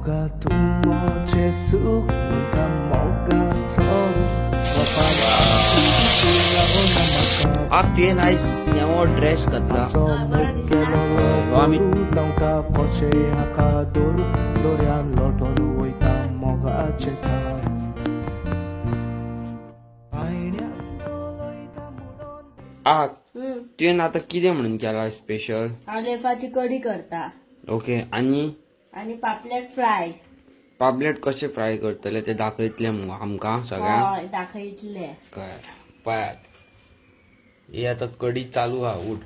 मोगा तूं म्हजें सूख म्हणटा मोगाचो. आ तुवें आयज नवो ड्रेस घातला. आमी कशें हाका दवरू दर्यान लोटून वयता मोगाचें थार. आ तुवें आतां कितें म्हणून केला स्पेशल? हांव लेफाची कडी करता. ओके. आनी आनी पापलेट फ्राय. पापलेट कशें फ्राय करतले ते दाखयतले आमकां सगळ्यांक? दाखयतले. कळ्ळें. पळयात ही आतां कडी चालू आहा. उठ,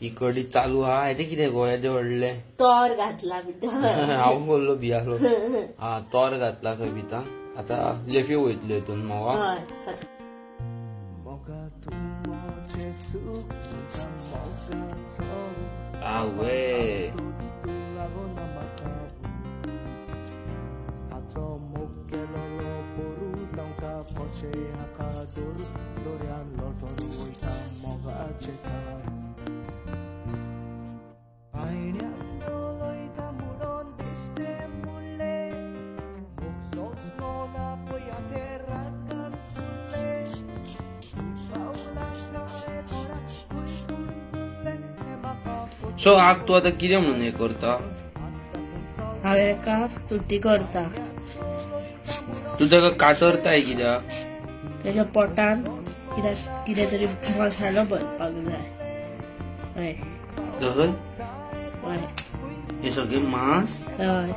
ही कडी चालू आहा. हेजें कितें गो हेजें व्हडलें तोर घातला भितर. हांव बोल्लो बियालो. हा तोर घातला खंय भितर. आतां लेफी वयतल्यो हितून मोगा. आवय सो आग तूं आतां कितें म्हणून हें करता? हांव एका स्तुती करता. तूं ताका कातरताय कित्याक? तेच्या पोटान कितें तरी मसालो भरपाक जाय. हय हय. हे सगळे मांस? हय.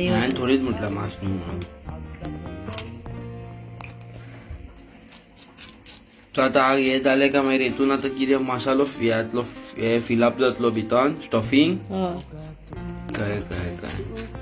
हांवें थोडीच म्हटलं मांस न्हू म्हणून. सो आतां आग हें जालें काय मागीर हितून आतां कितें मसालो जातलो, हे फिलअप जातलो भितर स्टफींग. कळ्ळें कळ्ळें कळ्ळें.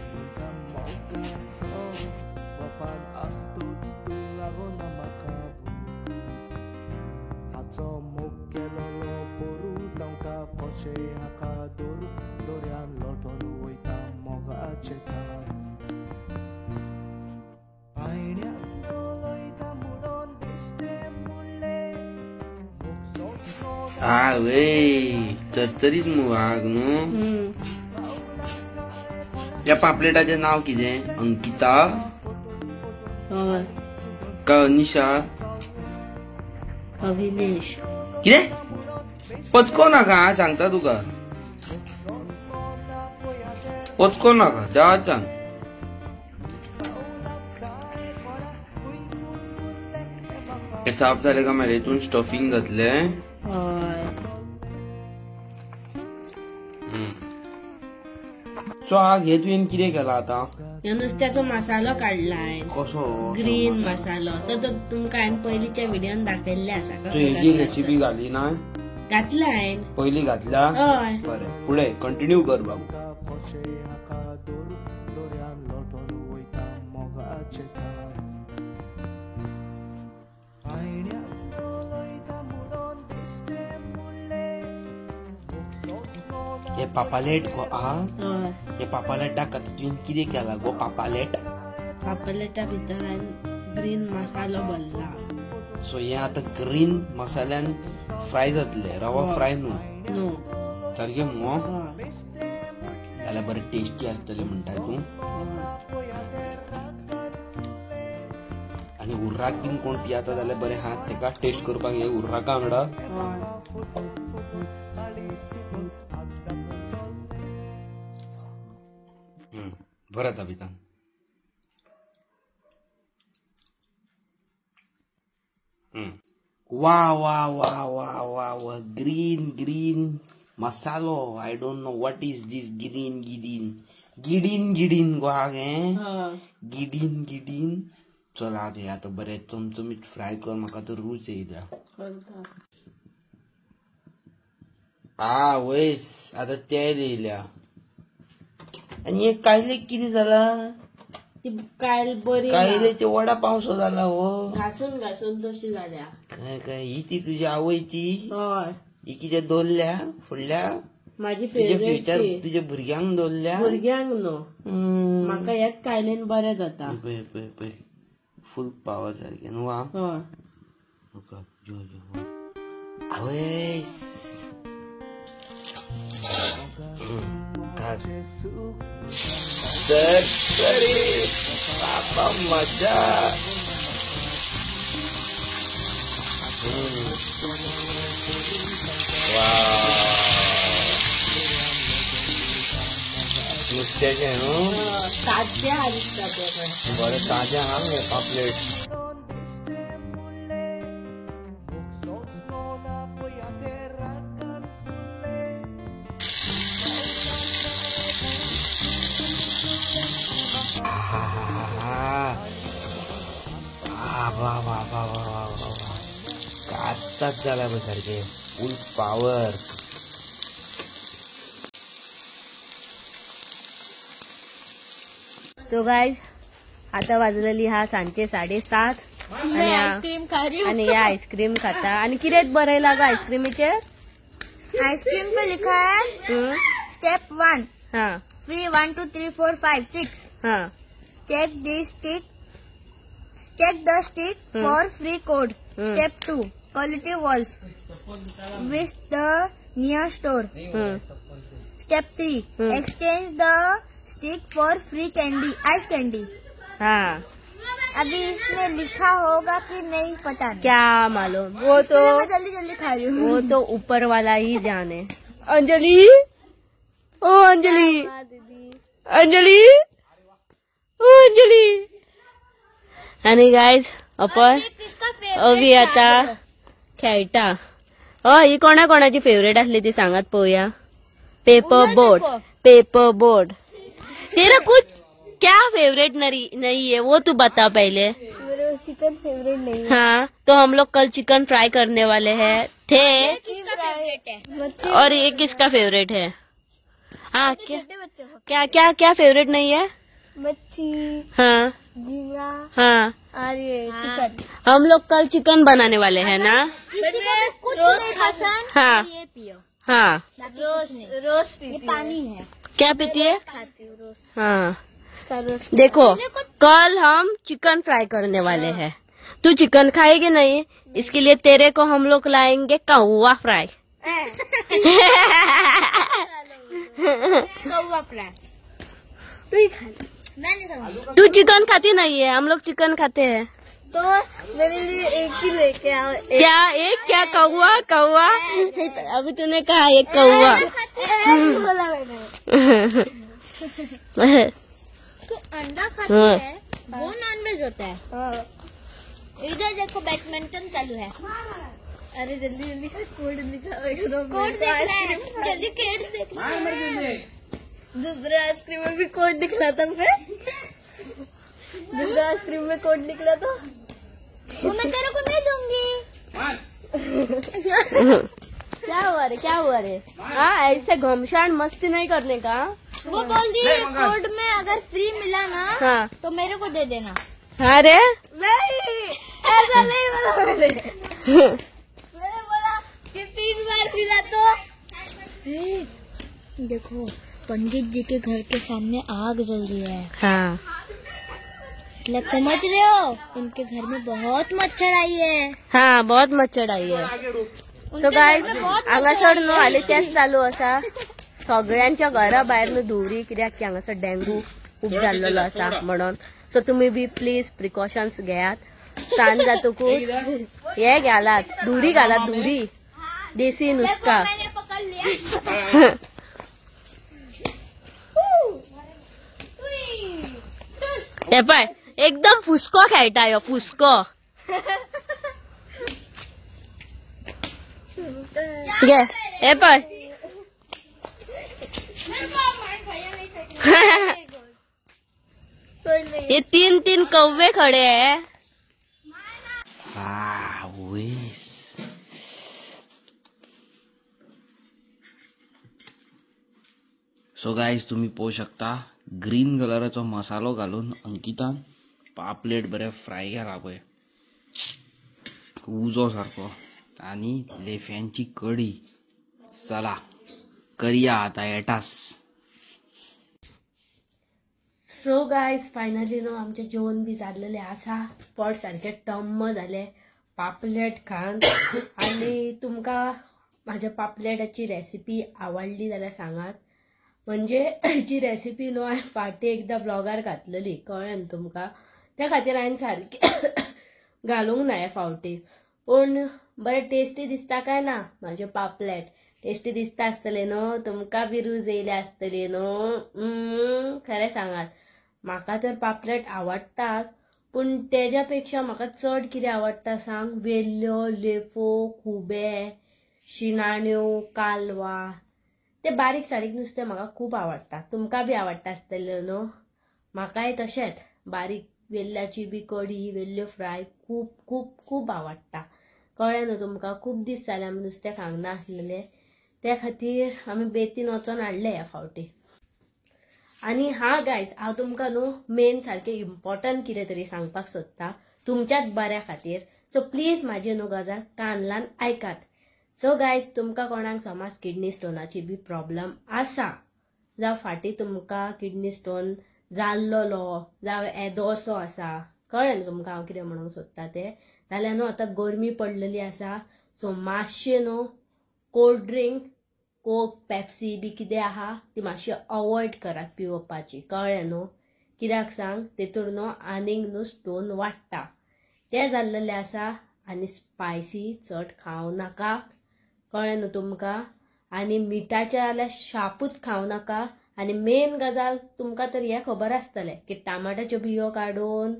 आवय चरचरीत मगो आग न्हू. ह्या पापलेटाचें नांव कितें? अंकिता काय अनिशा? अविनेश. कितें पचको नाका हांव सांगता तुका. पचको नाका देवाच्यान. हे साफ जालें काय मागीर हितून स्टफींग जातलें. सो आग हे तुवें कितें केलां आतां? नुस्त्याचो मसालो काडला हांवें. कसो? ग्रीन मसालो. तो तुमकां हांवें पयलींच्या व्हिडियोन दाखयल्ले आसा. तूं हेजी रेसिपी घाली ना? घातला हांवें पयलीं. घातला? हय. बरें फुडें कंटिन्यू कर बाबू. हे पापालेट गो आ, हे पापालेटाक आतां तुवें कितें केलां गो? पापालेट पापालेटा भितर हांवें ग्रीन मसालो भरला. सो हे आतां ग्रीन मसाल्यान फ्राय जातलें. रवा फ्राय न्हू न्हू सारकें मुगो. जाल्यार बरें टेस्टी आसतलें म्हणटा तूं. आनी उर्राक बीन कोण पियाता जाल्यार बरें हा तेका टेस्ट करपाक हे उर्राका वांगडा. बरें आतां भितर. वा वा वा वा वा वा ग्रीन ग्रीन मसालो. I don't know what is this green गिडीन गिडीन गिडीन गो आग हें गिडीन गिडीन. चल आग हे आतां बरें चमचमीत फ्राय कर. म्हाका तर रूच येयल्या. आ वयस आतां तेल येयल्या. आनी हे कायलेक कितें जाला? ती कायल बरी कायलेचे वडा पावसो जाला हो. घासून घासून तशी जाल्या. काय काय ही ती तुझी आवयची? हय. ही कितें दवरल्या फुडल्या? माझी फेवरेट. तुझ्या भुरग्यांक दवरल्या? भुरग्यांक न्हू, म्हाका ह्याच कायलेन बरें जाता. पळय पळय पळय फूल पावर सारकें न्हू. हय. आवयस मोगाचें सूख. सरसरीत बाबा मजा. नुस्त्याचें न्हू ताज्या दिसता तें. बरें ताजें आहा मगे पापलेट. वा वा वा वा वा वा कास्ताच जाला पळय सारकें फूल पावर. सो गायज आता वाजलेली हा सांजचे 7:30 आणि आईस्क्रीम खा रही हूँ. आणि या आईस्क्रीम खाता. आणि कितें बरयला गो आईस्क्रीमीचेर? आईस्क्रीम पे लिखा है स्टेप 1 हाँ 3 1 2 3 4 5 6 हाँ check the stick, check the stick for free code. Step 2 quality walls with the near store. Step 3 exchange the stick for free candy, ice candy. हाँ अभी इसमें लिखा होगा कि नहीं पता नहीं, क्या मालूम. वो तो मैं जल्दी जल्दी खा रही हूँ, वो तो ऊपर वाला ही जाने. अंजलि, ओ अंजलि, अंजलि, ओ अंजलि. आणि गायज आपण अवी आता खेळटा. हय ही कोणा कोणाची फेवरेट असली ती सांगात पळोवया. पेपर बोट, पेपर बोट. तेरा कुछ क्या फेवरेट नहीं है वो तू बता पहले. मेरे चिकन फेवरेट नहीं है. हाँ तो हम लोग कल चिकन फ्राई करने वाले हैं थे. किसका फेवरेट है? और ये किसका फेवरेट है? हाँ क्या क्या क्या फेवरेट नहीं है? मच्छी, हाँ झींगा, हाँ और ये चिकन. हम लोग कल चिकन बनाने वाले हैं ना. किसी को कुछ नहीं पसंद. हाँ ये पियो. हाँ रोज रोज ये पानी है. क्या पीती है? खाती हूँ रोज. हाँ देखो कल हम चिकन फ्राई करने वाले हैं. तू चिकन खाएगी नहीं, इसके लिए तेरे को हम लोग लाएंगे कौवा फ्राई. कौवा फ्राई तू ही खा ले. मैं नहीं खाऊंगी. तू चिकन खाती नहीं है, हम लोग चिकन खाते हैं. तो मेरे लिए एक ही लेके आओ. क्या एक क्या कौवा? कौवा अभी तूने कहा एक कौवा. बोला मैंने. तू अंडा खाती है, वो नॉनवेज होता है. इधर देखो बैडमिंटन चालू है. अरे जल्दी जल्दी कोड कोड देख रहे हैं, जल्दी कोड देख रहे हैं. दूसरे आइसक्रीम में भी कोड निकला था. फिर दूसरा आइसक्रीम में कोड निकला तो वो मैं तेरे को नहीं दूंगी. क्या हुआ रे, क्या हुआ रे? हाँ ऐसे घमसान मस्ती नहीं करने का. वो बोल दी कोड में अगर फ्री मिला ना, हाँ तो मेरे को दे देना. हाँ रे नहीं ऐसा नहीं बोला मैंने. मैंने बोला कि 3 बार मिला तो. देखो पंडित जी के घर के सामने आग जल रही है. हाँ मतलब समझ रहे हो, उनके घर में बहुत मच्छर आई है. हाँ बहुत मच्छर आई है. सो गायज हांगासर न्हू हालीं तेंच चालू आसा. सगळ्यांच्या घरा भायर न्हू धुंवरी, कित्याक की हांगासर डेंगू खूब जाल्लेलो आसा म्हणून. सो तुमी बी प्लीज प्रिकॉशन्स घेयात. सांज जातकूच हे घालात, धुरी घालात, धुरी देसी नुस्का. हे पळय एकदम फुसको खेळटा ह्यो, फुसको. घे हे पळय. ये 3 3 कौवे खड़े हैं. सो गायज तुम्ही पळोवंक शकता ग्रीन कलराचो मसालो घालून अंकितान पापलेट बरें फ्राय केला पळय, उजो सारको, आनी लेफ्यांची कडी. चला करया आता एटास. सो गायज फायनली न्हू आमचें जेवण बी जाल्लेलें आसा. पोट सारकें टम्म जालें पापलेट खावन. आनी तुमकां म्हाज्या पापलेटाची रेसिपी आवडली जाल्यार सांगात. म्हणजे हेची रेसिपी न्हू हांवें फाटीं एकदां ब्लॉगार घातलेली, कळ्ळें न्हू तुमकां, त्या खातीर हांवें सारकें घालूंक ना हे फावटी. पूण बरें टेस्टी दिसता काय ना म्हाजें पापलेट? टेस्टी दिसता आसतलें न्हू, तुमकां बी रूच येयल्या आसतली न्हू. खरें सांगात, म्हाका तर पापलेट आवडटात, पूण तेज्या पेक्षा म्हाका चड कितें आवडटा सांग? वेल्ल्यो, लेफो, खुबे, शिनाण्यो, कालवा, ते बारीक सारीक नुस्तें म्हाका खूब आवडटा. तुमकां बी आवडटा आसतलें न्हू? म्हाकाय तशेंच बारीक वेल्ल्याची बी कडी, वेल्ल्यो फ्राय खूब खूब खूब आवडटा, कळ्ळें न्हू तुमकां? खूब दीस जाले आमी नुस्तें खावंक नासलेलें, त्या खातीर आमी बेतीन वचोन हाडलें ह्या फावटी. आनी हा गायज, हांव तुमकां न्हू मेन सारकें इम्पॉर्टंट कितें तरी सांगपाक सोदता तुमच्याच बऱ्या खातीर. सो प्लीज म्हाजी न्हू गजाल कान लावन आयकात. सो गायज, तुमकां कोणाक समज किडनी स्टोनाची बी प्रॉब्लम आसा, जावं फाटीं तुमकां किडनी स्टोन जाल्लोलो, जावं येदोसो आसा, कळ्ळें न्हू तुमकां हांव कितें म्हणूंक सोदता तें, जाल्यार न्हू आतां गरमी पडलेली आसा, सो मातशें न्हू कोल्ड ड्रिंक, कोक, पेप्सी बी कितें आहा ती मातशी अवॉयड करात पिवपाची, कळ्ळें न्हू? कित्याक सांग, तेतूर न्हू आनीक न्हू स्टोन वाडटा, तें जाल्लेलें आसा. आनी स्पायसी चड खावं नाका, कळ्ळें न्हू तुमकां? आनी मिठाचें जाल्यार शापूच खावं नाका. आनी मेन गजाल तुमकां तर हें खबर आसतलें की टामाट्याच्यो बियो काडून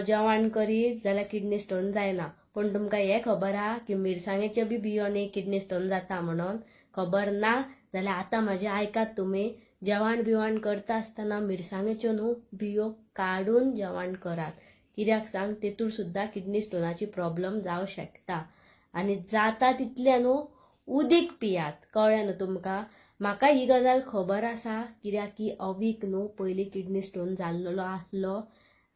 जेवण करीत जाल्यार किडनी स्टोन जायना, पूण तुमकां हें खबर आहा की मिरसांगेच्यो बी बियोनी किडनी स्टोन जाता म्हणून? खबर ना जाल्यार आतां म्हाजें आयकात तुमी, जेवण बिवण करता आसतना मिरसांगेच्यो न्हू बियो काडून जेवण करात, कित्याक सांग, तेतूर सुद्दां किडनी स्टोनाची प्रॉब्लम जावं शकता. आनी जाता तितलें न्हू उदीक पियात, कळ्ळें न्हू तुमकां? म्हाका ही गजाल खबर आसा, कित्याक की अवीक न्हू पयलीं किडनी स्टोन जाल्लोलो आसलो,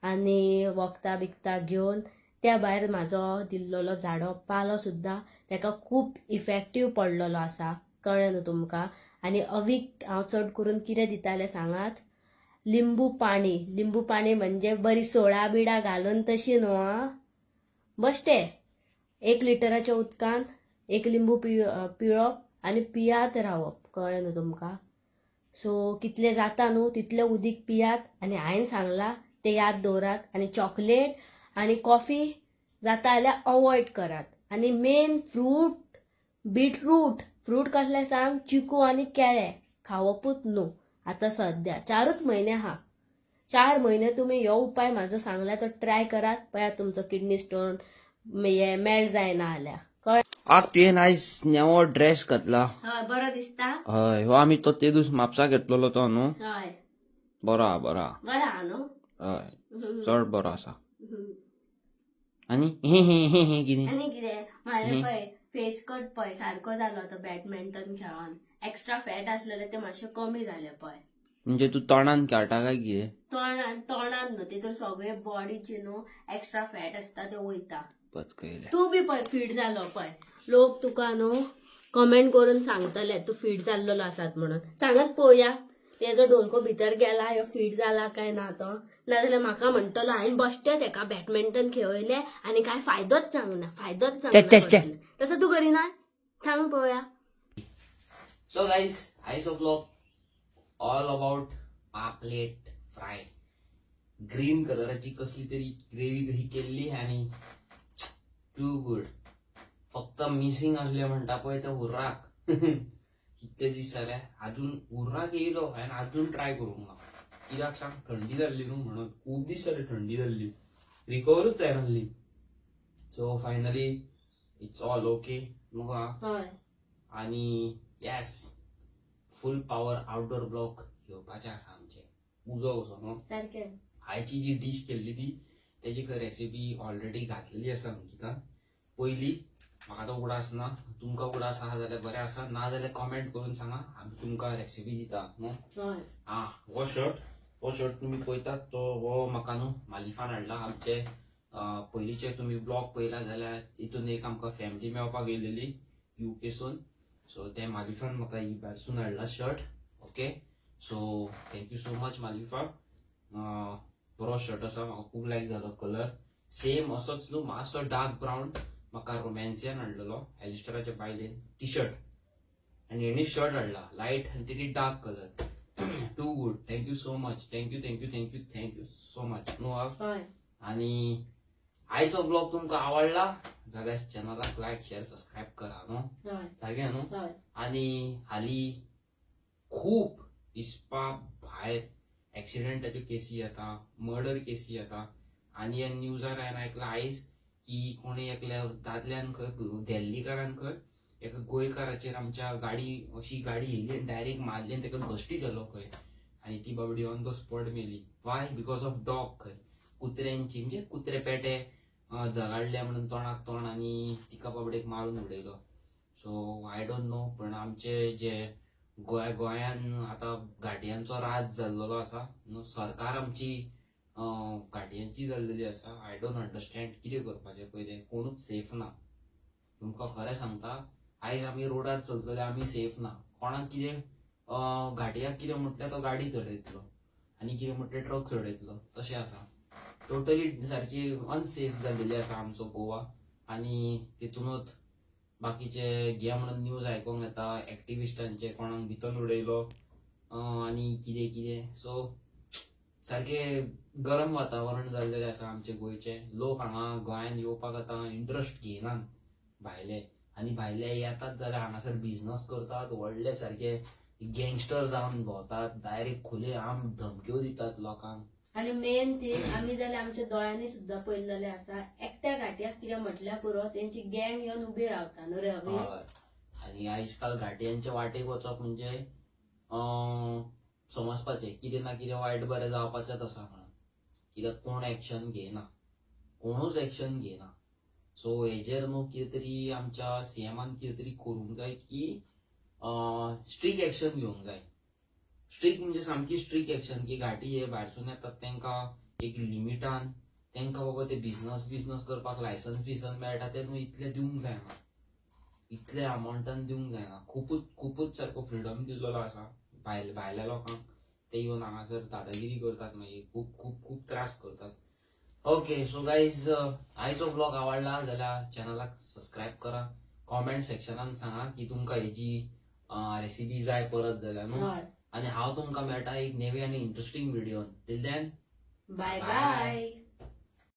आनी वखदां बिकतां घेवन त्या भायर म्हाजो दिल्लोलो झाडो पालो सुद्दां तेका खूब इफेक्टीव पडलेलो आसा, कळ्ळें न्हू तुमकां? आनी अवीक हांव चड करून कितें दितालें सांगात? लिंबू पाणी. लिंबू पाणी म्हणजे बरी सोडा बिडा घालून तशी न्हू आं, बश्टे 1 लिटराच्या उदकान 1 लिंबू पिळप आनी पियात रावप, कळ्ळें न्हू तुमकां? सो कितलें जाता न्हू तितलें उदीक पियात. आनी हांवें सांगलां तें याद दवरात. आनी चॉकलेट आनी कॉफी जाता जाल्यार अवॉयड करात. आनी मेन फ्रूट, बीटरूट, फ्रूट कसलें सांग? चिकू आनी केळें खावपूच न्हू आतां सद्या. 4 म्हयने आहा, 4 म्हयने तुमी हो उपाय म्हाजो सांगला तो ट्राय करात, पळयात तुमचो किडनी स्टोन हे मेल्ट जायना जाल्यार, कळ्ळें? आ तुवें आयज नवो ड्रेस घातला. हय, बरो दिसता. हय, हो आमी तो ते दीस म्हापसा घेतलेलो तो न्हू. हय, बरो आहा, बरो आहा, बरो आहा न्हू? हय, चड बरो आसा. आनी हे हे हे हे कितें? आनी कितें म्हाजें पळय फेस कट पळय सारको जालो आतां बॅडमिंटन खेळोन, एक्स्ट्रा फॅट आसलेलें तें मातशें कमी जालें पळय. म्हणजे तूं तोंडान खेळटा काय कितें? तोंडान तोंडान न्हू, तितून सगळे बॉडीचे न्हू एक्स्ट्रा फॅट आसता ते वयता. तूं बी पळय फीट जालो पळय, लोक तुका न्हू कमेंट करून सांगतले तूं फीट जाल्लो आसात म्हणून. सांगात पळोवया तेजो डोलको भितर गेला, ह्यो फीट जाला काय ना तो. नाजाल्यार म्हाका म्हणटलो हांवें बश्टें तेका बॅडमिंटन खेळयलें आनी काय फायदोच जावंक ना, फायदोच जावंक ना. तसो तूं करिना, सांग पळोवया. सो गायज, आयचो blog all about paplet fry. Green कलराची कसली तरी ग्रेवी कशी केल्ली आनी टू गुड. फक्त मिसिंग आसले म्हणटा पळय ते उर्राक. कितले दीस जाले अजून उर्राक येयलो, हांवें अजून ट्राय करूंक ना. कित्याक सांग, थंडी जाल्ली न्हू म्हणून खूब दीस जाले थंडी जाल्ली, रिकवरूच जायनासली. So finally it's all okay न्हू. आनी yes, full power outdoor blog घेवपाचें आसा आमचें. उजो कसो न्हू, आयची जी डीश केल्ली ती तेजी रेसिपी ऑलरेडी घातलेली आसा अंकितान पयली. म्हाका तो उगडास ना, तुमकां उगडास आसा जाल्यार बरें आसा, ना जाल्यार कॉमेंट करून सांगा, आमी तुमकां रेसिपी दिता न्हू. आं, हो शर्ट तुमी पळयतात तो हो म्हाका न्हू मालिफान हाडला. आमचे पयलींचे तुमी ब्लॉग पळयला जाल्यार तितून एक आमकां फॅमिली मेळपाक येयलेली युकेसून, सो ते मालिफान म्हाका ही भायरसून हाडला shirt. Okay, so thank you so much Malifa. बरो शर्ट आसा, म्हाका खूब लायक जालो कलर. सेम असोच न्हू मातसो डार्क ब्रावन म्हाका रोमॅन्सियान हाडलेलो एलिस्टराच्या बायलेन टी शर्ट, आनी हेणी शर्ट हाडला लायट आनी तेणी dark colour. Too good. Thank you so much. Thank you thank you thank you thank you so much न्हू. आनी आयचो ब्लॉग तुमकां आवडला जाल्यार चॅनलाक लायक शेअर सबस्क्रायब करा न्हू, सारकें न्हू. आनी हाली खूब हिसपा भायर एक्सिडेंटाच्यो केसी येता, मर्डर केसी येता. आनी ह्या न्यूजार हांवें आयकलां आयज की कोणी एकल्या दादल्यान खंय दिल्लीकारान खंय एका गोंयकाराचेर आमच्या गाडी अशी गाडी येयली डायरेक्ट मारली आनी ताका घश्टी गेलो खंय, आनी ती बाबडी ऑन the spot मेली. वाय? Because of dog. खंय कुत्र्यांची म्हणजे कुत्रे पेटे झगाडले म्हणून तोंडाक तोंड आनी तिका बाबडेक मारून उडयलो. सो I don't know, पण आमचे जे गोंयान आतां गाडयांचो राज जाल्लो आसा न्हू, सरकार आमची गाडयांची जाल्लेली आसा. I don't understand कितें करपाचें. पयलें कोणूच सेफ ना, तुमकां खरें सांगता. आयज आमी रोडार चलतले आमी सेफ ना. कोणाक कितें घाटयाक कितें म्हटल्यार तो गाडी चलयतलो आनी कितें म्हटल्यार ट्रक चडयतलो, तशें आसा. टोटली सारकी अनसेफ जाल्लेली आसा आमचो गोवा. आनी तितूनच बाकीचे घे म्हणून न्यूज आयकोंक येता एक्टिविस्टांचे कोणाक भितर उडयलो आनी कितें कितें. सो सारकें गरम वातावरण जाल्लेलें आसा आमचे गोंयचे. लोक हांगा गोंयान येवपाक आतां इंट्रस्ट घेयनात भायले, आनी भायले येतात जाल्यार हांगासर बिजनस करतात, व्हडले सारके गँगस्टर जावन भोंवतात, डायरेक्ट खुले आम धमक्यो दितात लोकांक. आनी मेन थिंग आमी जाल्यार आमच्या दोळ्यांनी सुद्दां पळयल्लें आसा, एकट्या घाटयाक कितें म्हटल्यार पुरो तेंची गँग येवन उबी रावता न्हू रे अभी. आनी आयज काल घाटयांच्या वाटेक वचप म्हणजे समजपाचें कितें ना कितें वायट बरें जावपाचेंच आसा म्हणून, कित्याक कोण एक्शन घेयना, कोणूच एक्शन घेयना. सो हेजेर न्हू कितें तरी आमच्या सीएमान कितें तरी करूंक जाय की स्ट्रीक एक्शन घेवंक जाय. स्ट्रीक म्हणजे सामकी स्ट्रीक एक्शन की घाटी हे भायरसून येतात तांकां एक लिमिटान तांकां बाबा ते बिजनस करपाक लायसन्स बिसन मेळटा ते न्हू इतले दिवंक जायना, इतले अमाउंटान दिवंक जायना. खुपूच खुपूच सारको फ्रिडम दिल्लो आसा भायल्या लोकांक, ते येवन हांगासर दादागिरी करतात, मागीर खूब खूब खूब त्रास करतात. ओके सो गायज, आयचो ब्लॉग आवडला जाल्यार चॅनलाक सबस्क्रायब करा, कॉमेंट सेक्शनान सांगा की तुमकां हेजी रेसिपी जाय परत जाल्यार न्हू. आनी हांव तुमकां मेळटा एक नवी आनी interesting video. Till then bye bye.